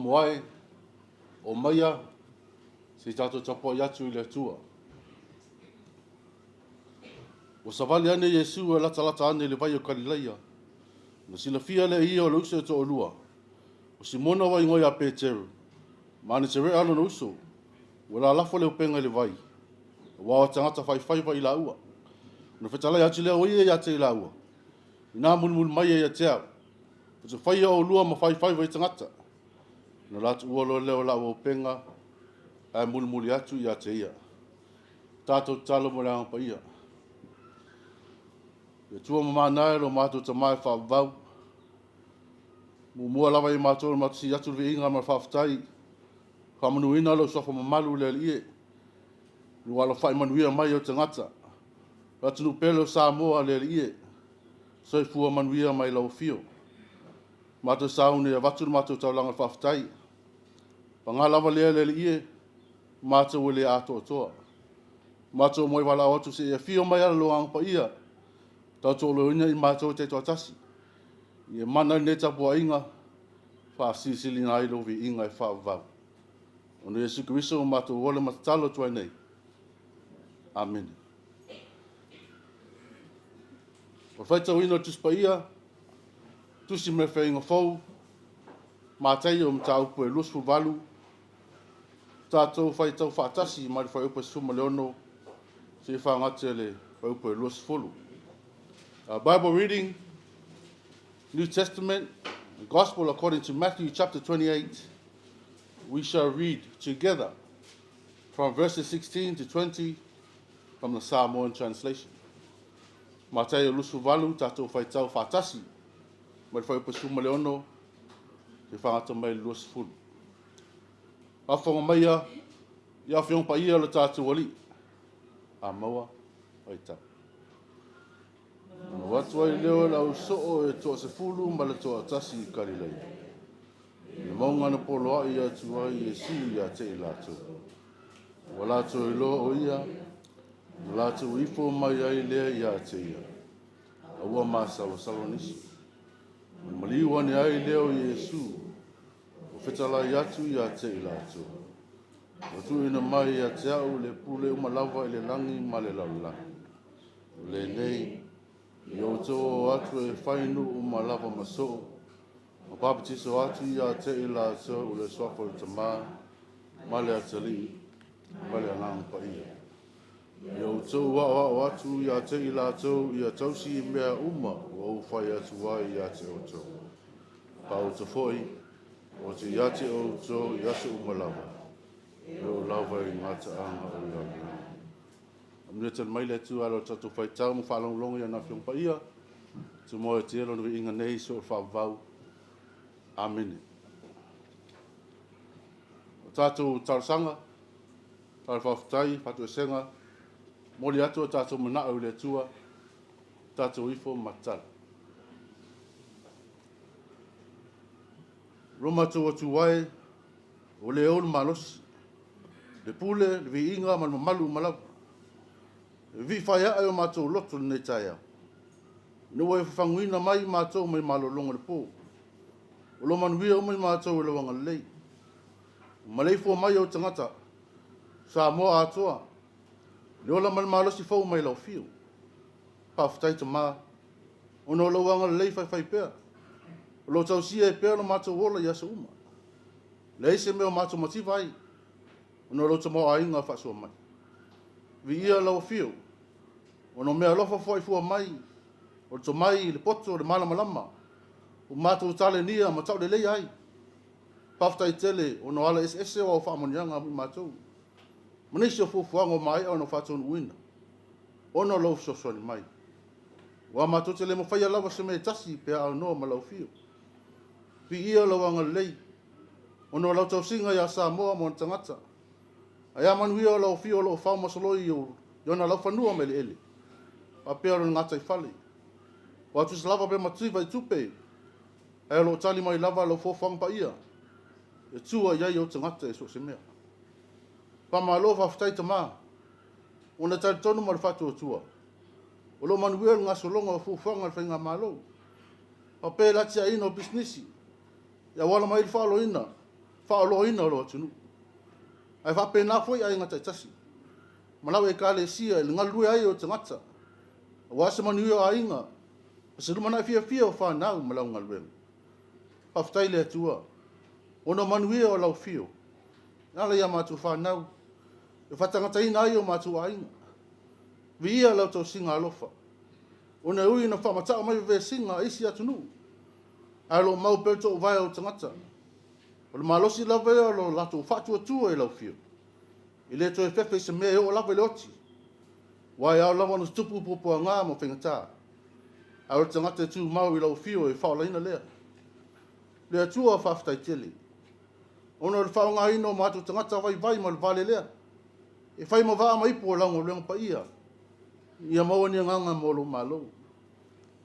Samoa e, omaia se i tatou tapuai atu i le Atua. Ua savali ane Iesu e latalata ane i le vai o Kalilaia, ona silafia lea e ia o le uso e toalua, o Simona ua igoa ia Peteru, ma Aneterea lona uso, ua lalafo le upega i le vai, aua o tagata faifaiva i laua. Ona fetalai atu lea o ia ia te i laua, ina mulimuli mai ia te au, ou te faia oulua ma faifaiva i tagata. Ona latou tuua loa lea o laua upega, ae mulimuli atu ia te ia. Tatou tatalo mo le Agaga Paia. Le Atua mamana e lo matou Tama e faavavau, muamua lava ia matou ona matou sii atu le viiga ma le faafetai, faamanuina lou suafa mamalu le Alii e, ua alafai manuia mai ou tagata, le atunuu pele o Samoa le Alii e, soifua manuia mai lau afio. Matou sauni e avatu le matou taulaga faafetai. Paga lava lea le Alii e, matou e le atoatoa. Matou moai valaau atu se i afio mai ala lou Agaga Paia, tautoaluaina i matou e taitoatasi. Ia mana ai lenei tapuaiga, faasilisiliina ai lou viiga e faavavau. Ona o Iesu Keriso ua matou ola ma tatalo atu ai nei. Amene. O le faitauina o le Tusi Paia, Tusi mai le Feaiga Fou, Mataio Mataupu e 28, tatou faitau faatasi mai le fuaiupu e 16 seia fagata i le fuaiupu e 20. Bible reading, New Testament, the Gospel according to Matthew chapter 28. We shall read together from verses 16 to 20 from the Samoan translation. Mataio 28, tatou faitau faatasi mai le fuaiupu 16 seia fagata mai le 20. Faafofoga maia i Afioga Paia o le tatou Alii. A maua, faitau. Ona o atu ai lea o le ausoo e toasefulu ma le toatasi i Kalileia. I le mauga na poloai atu ai Iesu ia te i latou. Ua latou iloa o ia, na latou ifo mai ai lea ia te ia. A ua masalosalo nisi. Ona maliu ane ai lea o Iesu, o fetalai atu ia te i latou. Ua tuuina mai ia te au le pule uma lava i le lagi ma le lalolagi. O lenei, ia outou o atu e fai nuu uma lava ma soo, ma papatiso atu ia te i latou o le suafa o le Tama, ma le Atalii, ma le Agaga Paia. Ia outou aoao atu ia te i latou ia tausi mea uma ua ou fai atu ai ia te outou. Paota foi, o te ia te outou i aso uma lava, e oo lava i gataaga o le lalolagi. Amuia tali mai le Atua ala o tatou faitau ma faalogologo i ana Afioga Paia, tumoe te lona viiga nei so o faavavau. Amene. O tatou talosaga, talo faafetai, faatoesega, momoli atu o tatou manao i le Atua, tatou ifo ma tatalo. Lo matou Atua e, o le ou le malosi, le pule, le viiga ma le mamalu uma lava. E vivii ae o matou loto i lenei taeao. Ina ua e fafaguina mai matou mai malologa o le po. O lo manuia uma i matou i lau agalelei. Ua maleifua mai ou tagata, Samoa atoa, le ola ma le malosi fou mai lau afio. Faafetai Tama, ona o lou agalelei faifaipea. O lo tausia ai pea lo matou ola i aso uma. Leai se mea o matou mativa ai, ona o lou tamaoaiga faasoa mai. Viia lau afio, ona o mea alofa foai mai, o le tomai, le poto, le malamalama, ua matou talenia ma tauleleia ai. Faafetai tele ona o ala eseese o au faamanuiaga mo i matou. Ma nisi o fuafuaga o maea ona faataunuuina, ona o lou fesoasoani mai. Ua matou te le mafaia lava se mea e tasi pe a aunoa ma lau afio. Viia lau agalelei, ona o lau tausiga ia Samoa ma ona tagata. Ae a manuia o lau afio o loo fao masaloi i ona laufanua ma eleele. Faapea lona gataifale. Ua tutusa lava pe mativa i tupe, ae o loo tali mai lava lau foafoaga paia, e tua i ai ou tagata i so o se mea. Faamalo faafetai Tama, ona e talitonu ma le faatuatua, o lo o manuia le gasologa o fuafuaga a le faigamalo. Faapea le atiaeina o pisinisi, e auala mai le faaolaina, faaoloaina o lou atunuu. Ae faapena foi aiga taitasi ma lau Ekalesia i le galulue ai o tagata aua se manuia o aiga ma se lumanai fiafia o fanau ma lau galuega. Faafetai i le Atua ona o manuia o lau afio e ala i a matou fanau e faatagataina ai o matou aiga. Viia lau tausiga alofa, ona e ui ina faamata'o mai vevesiga a isi atunuu, ae o lo o mau pea le toovae o ou tagata. O le malosi lava ia o lo latou faatuatua i lau Afio, e le toe fefe i se mea e oo lava i le oti, aua e ao lava ona tutupu puapuaga ma faigata, a o le tagata e tumau i lau Afio e faaolaina lea. Le Atua, faafetai tele, ona o le faaaogaina o matou tagata vaivai ma le valelea, e fai ma vaa ma ipu o lau galuega paia, ia maua ni agaga mo lou Malo.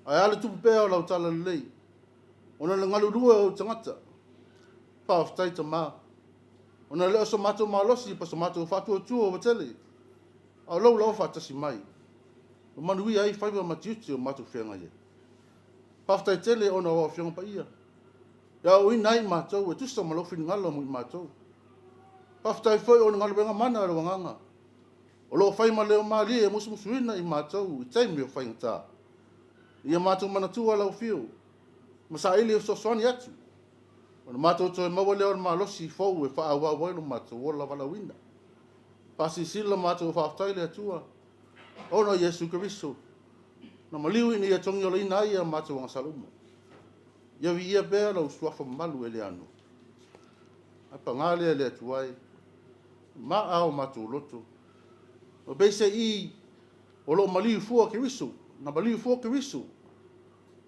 Ae a le tupu pea o lau talalelei, ona o le galulue o ou tagata. Faafetai Tama, ona e le o so matou malosi po o so matou faatuatua ua tele, a o lou lava faatasi mai, ua manuia ai faiva ma tiute o matou feagai ai. Faafetai tele ona o lau Afioga Paia, e aoaoina ai matou e tusa ma lou finagalo mo i matou. Faafetai foi o le galuega mana a lou Agaga, o lo o fai ma leo malie e musumusuina i matou i taimi o faigata. Ia matou manatua lau afio ma saili e fesoasoani atu, ona matou toe maua lea o le malosi fou e faaauau ai lo matou ola valaauina. Faasilasila matou faafetai i le Atua, ona o Iesu Keriso, na maliu ina ia togiolaina ai a matou agasala uma. Ia viia pea lou suafa mamalu e le ano. Ae paga lea le Atua e, maa o matou loto, ma peiseai o lo o maliu fua Keriso, na maliu fua Keriso,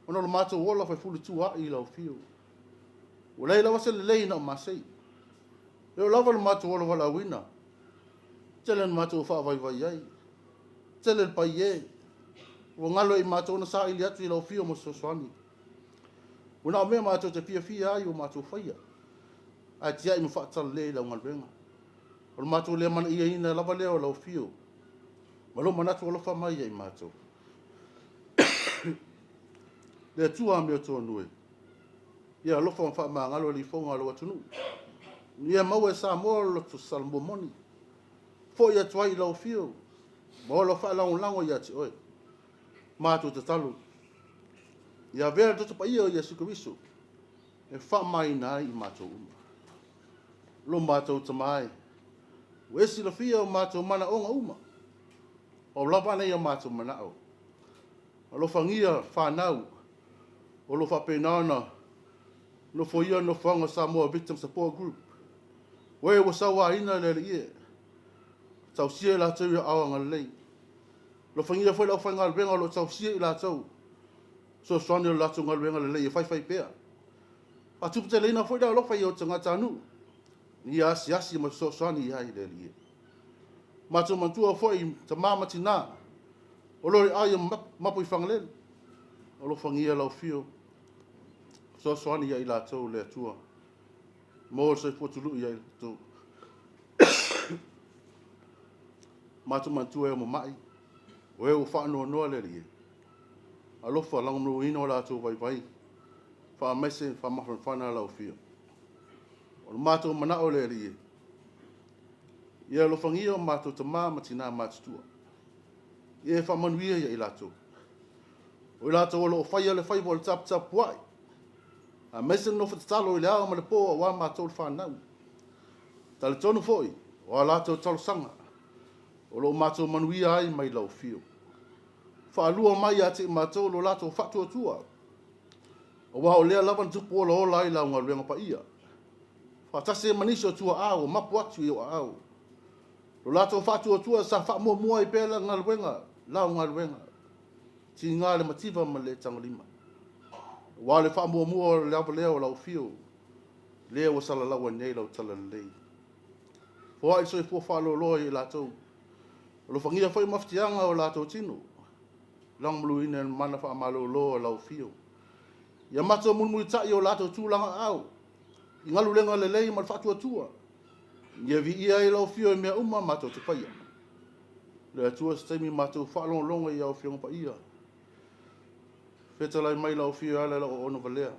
ona o lo matou ola faifulitua'i i lau Afio. Ua leai lava se lelei na o masei. E oo lava i lo matou ola valaauina, tele na matou faavaivai ai, tele le paiē, ua galo ia i matou ona saili atu i lau Afio mo se fesoasoani. Ua na o mea matou te fiafia ai ua matou faia, ae tiai ma faatalale i lau galuega. O le matou le amanaiaina lava lea o lau Afio ma lou manatu alofa mai ia i matou. Le Atua amiotonu e, ia alofa ma faamagalo le ifoga a lou atunuu. Ia maua e Samoa le loto salamo moni, foi atu ai i lau Afio ma ola faalagolago ia te oe. Matou tatalo, ia avea le toto paia o Iesu Keriso e faamamaina ai i matou uma. Lo matou Tama e, ua e silafia o matou manaoga uma, pau lava nei o matou manao. Alofagia fanau o lo o faapena ona nofoia le nofoaga o Samoa Victim Support Group. O e ua sauaina le Alii e, tausia i latou i aao agalelei. Alofagia foi le aufaigaluega o lo o tausia i latou, fesoasoani o le latou galuega lelei e faifai pea. Faatuputeleina foi le alofa i o tagatanuu, ia asiasi ma fesoasoani i ai le Alii e. Matou manatua foi tama ma tina, o lo o i ai o Mapuifagalele. Alofagia lau afio, fesoasoani ia i latou le Atua, mo le soifua tului ia i latou. Matou manatua e o mamai, o e ua faanoanoa le Alii e. Alofa lagomaluaina o latou vaivai, faamaise faamafanafana lau afio. O le matou manao le Alii e, ia alofagia o matou tama ma tina matutua, ia e faamanuia ia i latou. O i latou o lo o faia le faiva o le taputapuai, aemaise le nofo tatalo i le ao ma le po aua matou le fanau. Talitonu foi o a latou talosaga, o lo o matou manuia ai mai lau afio. Faalua mai ia te i matou lo latou faatuatua, aua o lea lava na tupu olaola ai lau galuega paia. Faatasi ai ma nisi o tuaa ua mapu atu i ou aao. Lo latou faatuatua sa faamuamua ai pea lau galuega, tiga le mativa ma le tagolima. Aua o le faamuamua lava lea o lau afio, lea ua salalau ai nei lau talalelei. Foai le soifua faaloaloa ia i latou, alofagia foi mafatiaga o latou tino, lagomaluina e le mana faamalolo a lau afio. Ia matou mulimulitai o latou tulaga aao, i galuega lelei ma le faatuatua, ia viia ai lau afio i mea uma matou te faia. Le Atua se taimi matou faalogologo i au Afioga Paia, fetalai mai lau afio e ala i lau auauna valea,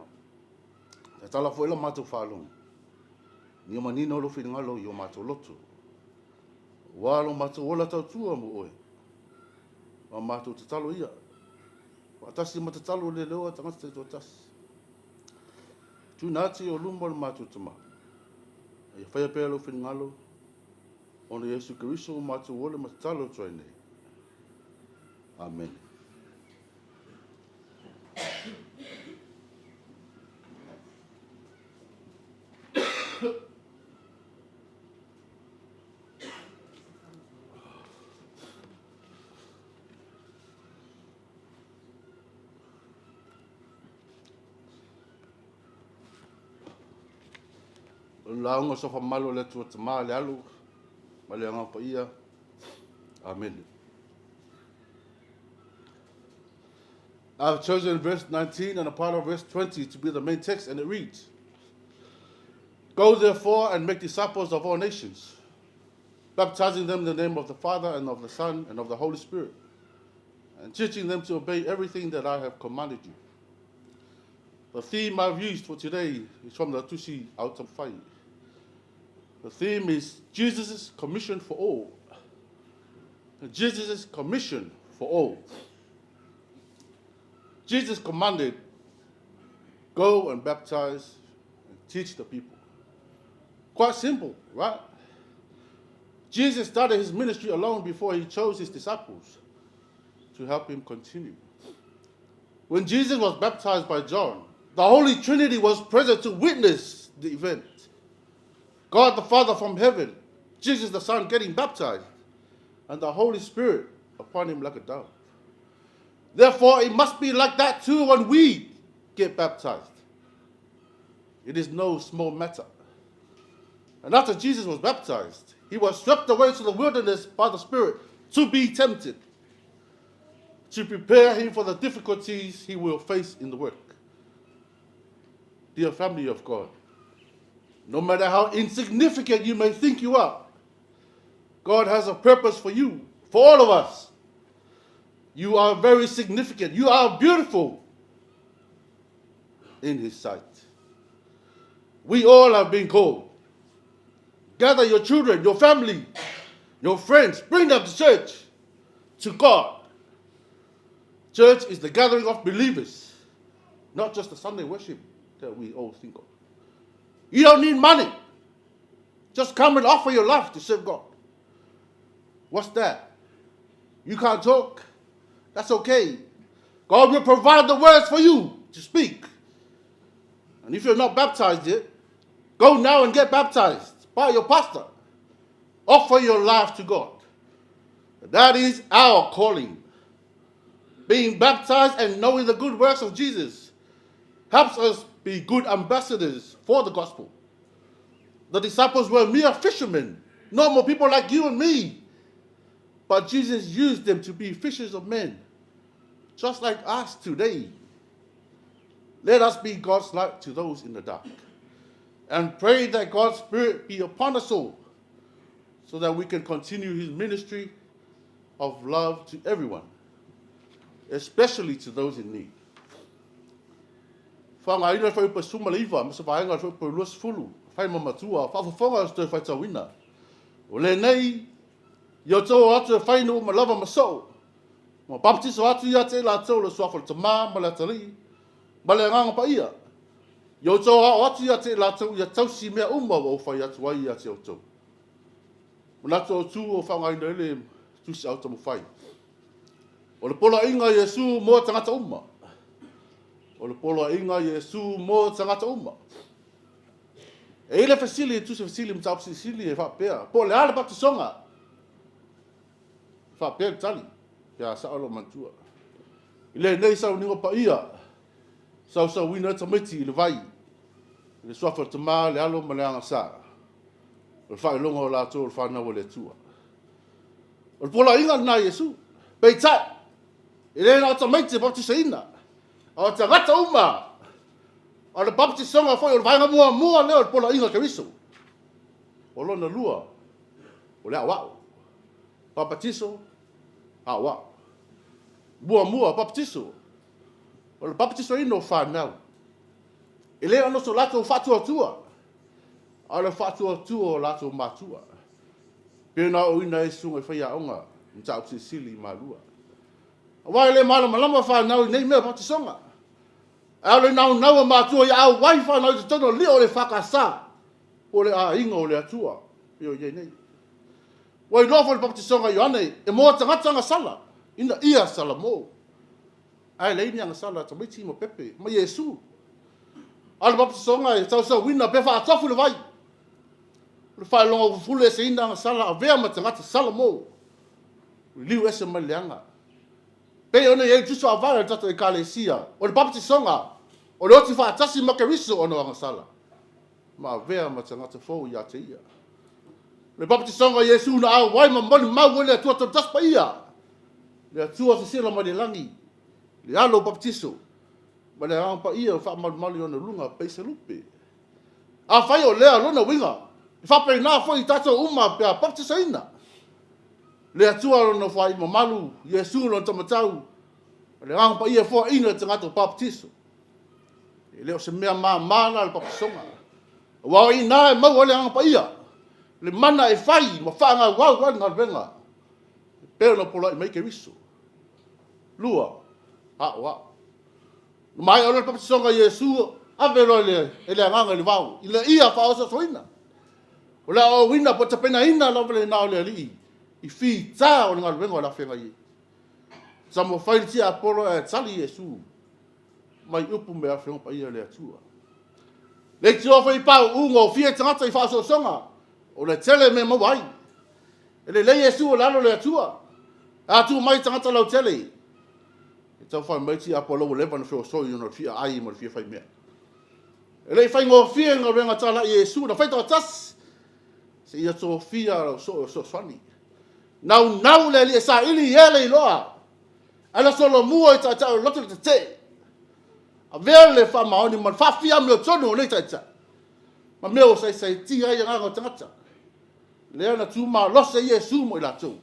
tatala foi la matou faalogo. Ina ia manino lou finagalo i o matou loto, aua lo matou ola tautua mo oe. O a matou tatalo ia, faatasi ma tatalo le leoa tagata taitoatasi. Tuuina atu i ou luma le matou Tama, a ia faia pea lou finagalo, ona Iesu Keriso ua matou ole ma tatalo atu ai nei. Amene. O le lauga sofa malu o le Atua Tama le Alu ma le Agaga Paia. Amene. I've chosen verse 19 and a part of verse 20 to be the main text, and it reads, Go therefore and make disciples of all nations, baptizing them in the name of the Father and of the Son and of the Holy Spirit, and teaching them to obey everything that I have commanded you. The theme I've used for today is from the Tusi Aotamafai. The theme is Jesus' commission for all. Jesus' commission for all. Jesus commanded, go and baptize and teach the people. Quite simple, right? Jesus started his ministry alone before he chose his disciples to help him continue. When Jesus was baptized by John, the Holy Trinity was present to witness the event. God the Father from heaven, Jesus the Son getting baptized, and the Holy Spirit upon him like a dove. Therefore, it must be like that too when we get baptized. It is no small matter. And after Jesus was baptized, he was swept away to the wilderness by the Spirit to be tempted, to prepare him for the difficulties he will face in the work. Dear family of God, no matter how insignificant you may think you are, God has a purpose for you, for all of us. You are very significant. You are beautiful in his sight. We all have been called. Gather your children, your family, your friends. Bring them to church, to God. Church is the gathering of believers, not just the Sunday worship that we all think of. You don't need money. Just come and offer your life to serve God. What's that? You can't talk? That's okay. God will provide the words for you to speak. And if you're not baptized yet, go now and get baptized by your pastor. Offer your life to God. That is our calling. Being baptized and knowing the good works of Jesus helps us be good ambassadors for the gospel. The disciples were mere fishermen, normal people like you and me. But Jesus used them to be fishers of men, just like us today. Let us be God's light to those in the dark and pray that God's Spirit be upon us all so that we can continue his ministry of love to everyone, especially to those in need. Faaaogaina le fuaiupu 19 ma se vaega o le fuaiupu 20, fai ma matua, faafofoga o se toe faitauina. O lenei, ia outou o atu e fai nuu ma lava ma soo, ma baptiso atu ia te i latou le suafa o le Tama ma le Atalii ma le Agaga Paia. Ia outou ao atu ia te i latou ia tausi mea uma ua ou fai atu ai ia te outou. Manatu autu o faaaogaina ai le Tusi Aotamafai. O le poloaiga a Iesu mo tagata uma. O le poloaiga a Iesu mo tagata uma. E i ai le fesili, e tusi fesili mataupu silisili e faapea, po o le a le baptisoga? E faapea le tali, pe a sao lou manatua. I lenei sauniga paia, sausauina ai tamaiti i le vai, i le suafa o le Tama, le Alo ma le Agasā, o le faailoga o latou o le fanau a le Atua. O le poloaiga lena a Iesu. Peitai, e le na o tamaiti e baptisaina, a o tagata uma. O le baptisoga foi o le vaega muamua lea o le poloaiga a Keriso. O lona lua, o le aoao. Papatiso, aoao. Muamua, papatiso. O le bapatisoina o fanau. E le ona so latou faatuatua. A o le faatuatua o latou matua, pei ona aoaoina ai susuga i faiaoga i Matautu Silisili i Malua. Aua e le malamalama fanau i nei mea o papatisoga. Ae o le naunau o matua ia auai fanau i totonu o le lio o le EFKS po o le aiga o le Atua e pei ona i ai nei. Ua iloa foi i le papatisoga a Ioane, e moa tagata agasala ina ia salamo. Ae leai ni agasala a tamaiti ma Pepe ma Iesu. A o le papatisoga e sausauina pe faatofu i le vai. O le faailoga ua fufulu eseina agasala, avea ma tagata salamo, liliu ese mai le leaga. E pei ona i ai le Tusi Faavae a le tatou Ekalesia, o le papatisoga, o le oti faatasi ma Keriso ona o agasala, ma avea ma tagata fou ia te Ia. O le papatisoga a Iesu na auai ma molimau ai le Atua Toatasi Paia, le Atua sisila mai le lagi, le alo o papatiso ma le Agaga Paia ua faamalumalu i ona luga pei se lupe. Afai o lea lona uiga, e faapena foi i tatou uma pe a papatisoina. Le Atua lona Nofoalii mamalu, Iesu lona Taumatau, ma le Agaga Paia e foaina le tagata ua papatiso. E le o se mea mama la le papatisoga, aua o i ina e maua ai le Agaga Paia, le mana e fai ma faagauau ai le galuega e pei ona poloai mai ai Keriso. Lua, aoao. Ua maea loa le papatisoga a Iesu, ave loa e le Agaga i le vao ina ia faaosoosoina. O le aoaoina po o le tapenaina lava lena o le alii i fita o le galuega o le a feagai ai. Taumafai le tiapolo ae tali Iesu mai upu ma Afioga Paia a le Atua. Leitioa foi pauu gofie tagata i faaosoosoga, o le tele mea e maua ai. E lelei Iesu o le Alo o le Atua. A tuu mai i tagata lautele, e tau fai mai tiapolo ua leva ona feosoi ona o le fia ai ma le fia faimea. E le i faigofie le galuega talai a Iesu na fai toatasi, seia tofia lou soo e fesoasoani. Naunau le Alii e saili e le iloa, ae na solomua i taitai o le loto le tetee. Avea le faamaoni ma le faafiamiotonu o nei taitai, ma mea ua saisaitia ai agaga o tagata. Lea na tu malosi ai Iesu ma i latou,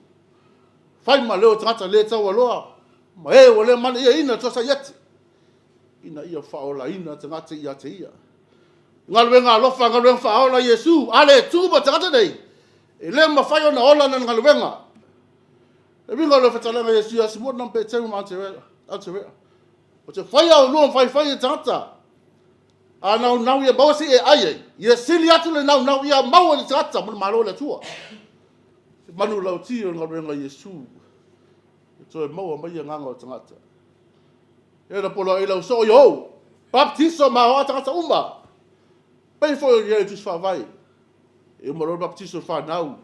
fai ma leo o tagata le taualoa ma e ua le malieina le sosaiete, ina ia faaolaina tagata ia te Ia. Galuega alofa, galuega faaola a Iesu, a le tu ma tagata nei, e le mafai ona ola lana galuega. Le uiga o le fetalaiga a Iesu ia Simona ma Peteru ma Aterea, ou te faia oulua ma faifai e tagata. A naunau ia maua se i'a e ai ai, ia sili atu le naunau ia maua le tagata mo le Malo o le Atua. Se manulauti o le galuega a Iesu, e toe maua mai agaga o tagata. E na poloai lau soo ia ou, baptiso ma aoao tagata uma. Pei foi o i ai le Tusi Faavae, e uma loa le baptiso o le fanau,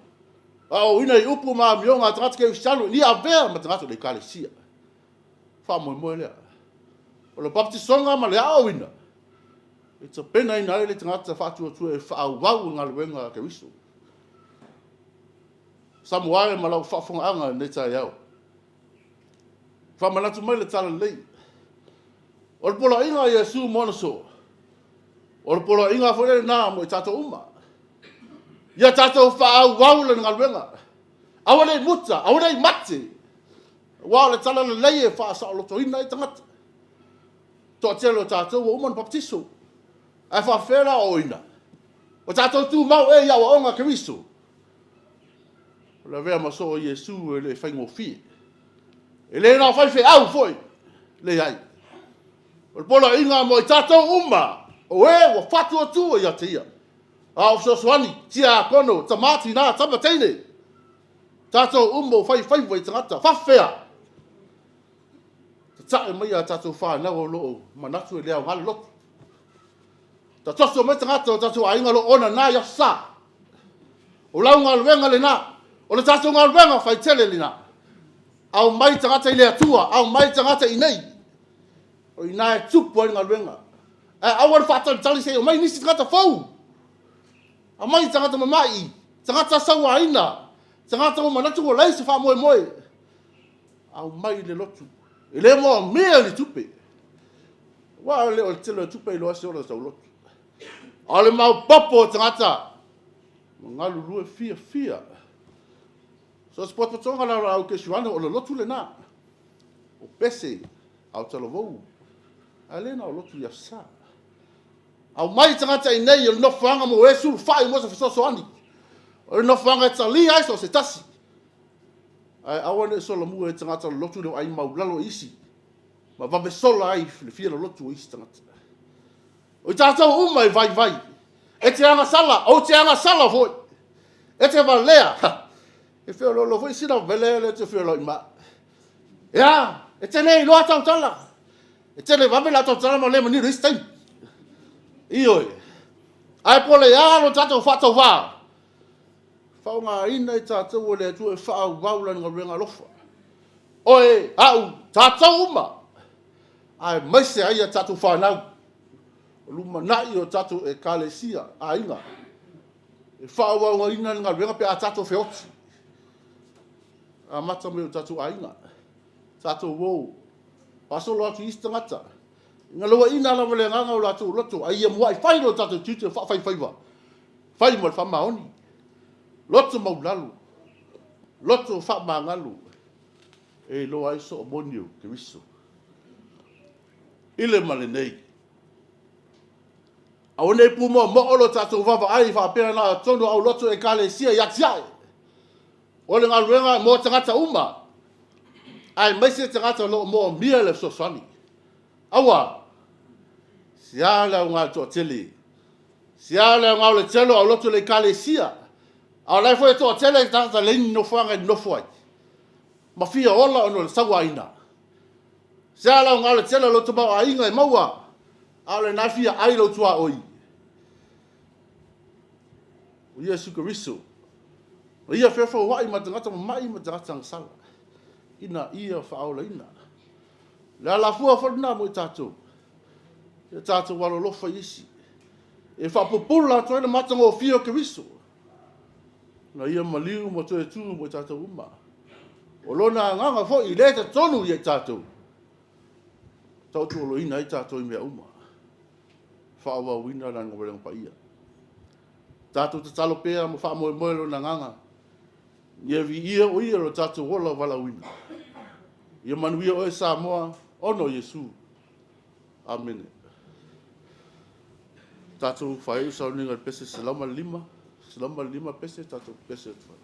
aoaoina i upu ma amioga a tagata kerisiano ina ia avea ma tagata o le Ekalesia. Faamoemoe lea. O le baptisoga ma le aoaoina, e tapenaina ai le tagata faatuatua e faaauau le galuega a Keriso. Samoa e ma lau faafofogaaga i lenei taeao, faamanatu mai le Talalelei. O le poloaiga a Iesu mo ona soo, o le poloaiga foi lena mo i tatou uma. Ia tatou faaauau lana galuega. Aua ne i muta, aua ne i mate, aua o le Talalelei e faasaolotoina ai tagata. Toatele o tatou ua uma ona papatiso, ae faapefea le aoaoina? O tatou tumau ea i aoaoga a Keriso? O le avea ma soo o Iesu e le faigofie. E le na o faifeau foi, leai. O le poloaiga mo i tatou uma, o e ua faatuatua ia te Ia. A o fesoasoani, tiakono, tama, tina, tama, teine, tatou uma ua fai faiva i tagata, faapefea? Tatae mai a tatou fanau o lo o manatu e le aoga le lotu. Tatoso mai tagata o tatou aiga o lo o onana i Aso Sa. O lau galuega lena. O le tatou galuega faitele lena. Aumai tagata i le Atua, aumai tagata i inei. O i ina e tupu ai le galuega. Ae aua le faatalitali se i omai nisi tagata fou. Aumai tagata mamai, tagata sauaina, tagata ua manatu ua leai se faamoemoe. Aumai i le lotu. E le moomia ni tupe. Aua le o le tele o tupe e iloa ai se ola tau lotu. A o le maopoopo o tagata, ma galulue fiafia. So o se potopotoga la o le au kerisiano, o le lotu lena. O pese, aotalavou, ae le na o lotu i Aso Sa. Aumai tagata i inei o le nofoaga mo e sulufai mo se fesoasoani. O le nofoaga e talia ai so o se tasi. Ae aua ne i solomua i tagata lotu le vaai maualalo i isi ma vave sola ai le fia lolotu o isi tagata. O i tatou uma e vaivai. E te agasala, ou te agasala foi. E te valea, e feoloolo foi sina vele lea e te feoloai ma au. E a, e te le iloa a au tala. E televave la tautala ma le manino i isi taimi. Ioe. Ae po o le a lo tatou faatauvā, faaaogaina i tatou e le Atua e faaauau Lana galuega alofa. Oe, au, tatou uma, aemaise ai a tatou fanau, o lumanai o tatou ekalesia, aiga, e faaauauina le galuega pe a tatou feoti. Amata mai i o tatou aiga, tatou o, faasolo atu i isi tagata, ina luaina lava e le Agaga o latou loto, a ia muai fai lo tatou tiute faafaifaiva, fai ma le faamaoni, loto maualalo, loto faamagalo, e iloa ai soo moni o Keriso i le ma lenei. Aua ne i pumoomoo lo tatou vaavaai faapea na o totonu o aulotu o Ekalesia i atiae. O le galuega mo tagata uma, aemaise tagata o lo o moomia le fesoasoani. Aua. Se a le aoga o le toatele? Se a le aoga o le tele o aulotu o le Ekalesia, a o la e foi e toatele tagata e leai ni nofoaga e nonofo ai ma fia ola ona o le sauaina? Se a le aoga o le tele o lou tamaoaiga e maua, a o lena e fia ai lou tuaoi? O Iesu Keriso, na ia feofooai ma tagata mamai ma tagata agasala ina ia faaolaina. O le alafua foi lena mo i tatou, ia tatou alolofa i isi, e faapupula atu ai le matagofie o Keriso, na ia maliu ma toe tu mo i tatou uma. O Lona agaga foi lea e totonu ia i tatou, tautualuaina ai tatou i mea uma, faaauauina Lana galuega paia. Tatou tatalo pea ma faamoemoe i Lona agaga, ia viia o Ia lo tatou ola valaauina. Ia manuia oe Samoa, ona o Iesu. Amene. Tatou faaiu sauniga i le pese 105, 105 pese tatou pese atu ai.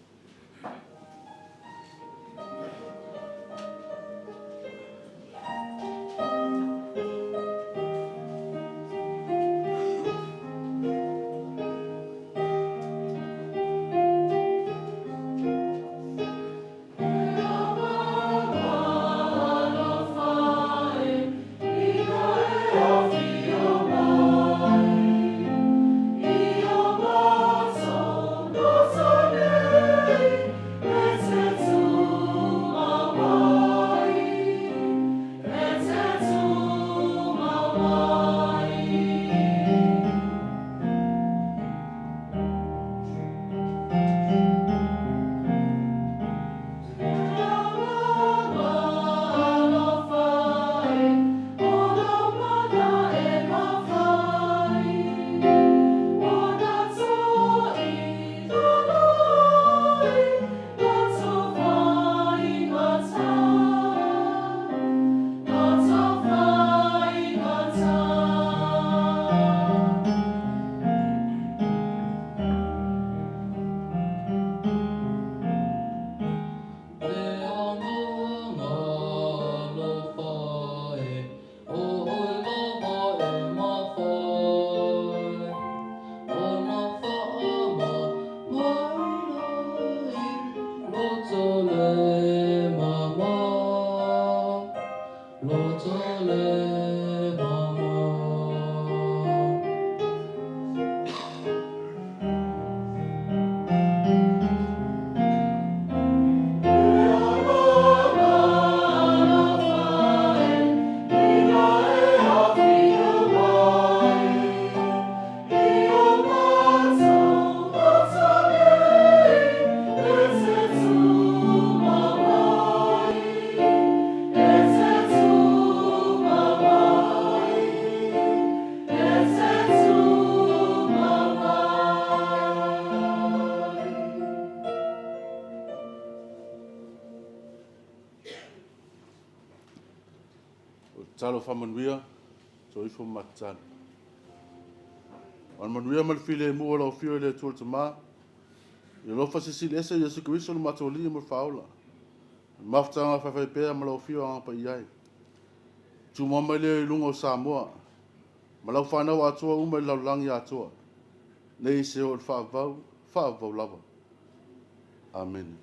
O le tatalo faamanuia, soifua ma tatalo. A o le manuia ma le filemu o lau Afio i le Atua le Tama, i le alofa silisili ese o Iesu Keriso lo matou Alii ma le Faaola, le mafutaga faifaipea ma lau Afio Agaga Paia e. Tumau mai lea i luga o Samoa, ma lau fanau atoa uma i le lalolagi atoa, nei seia oo i le faavavau, faavavau lava. Amene.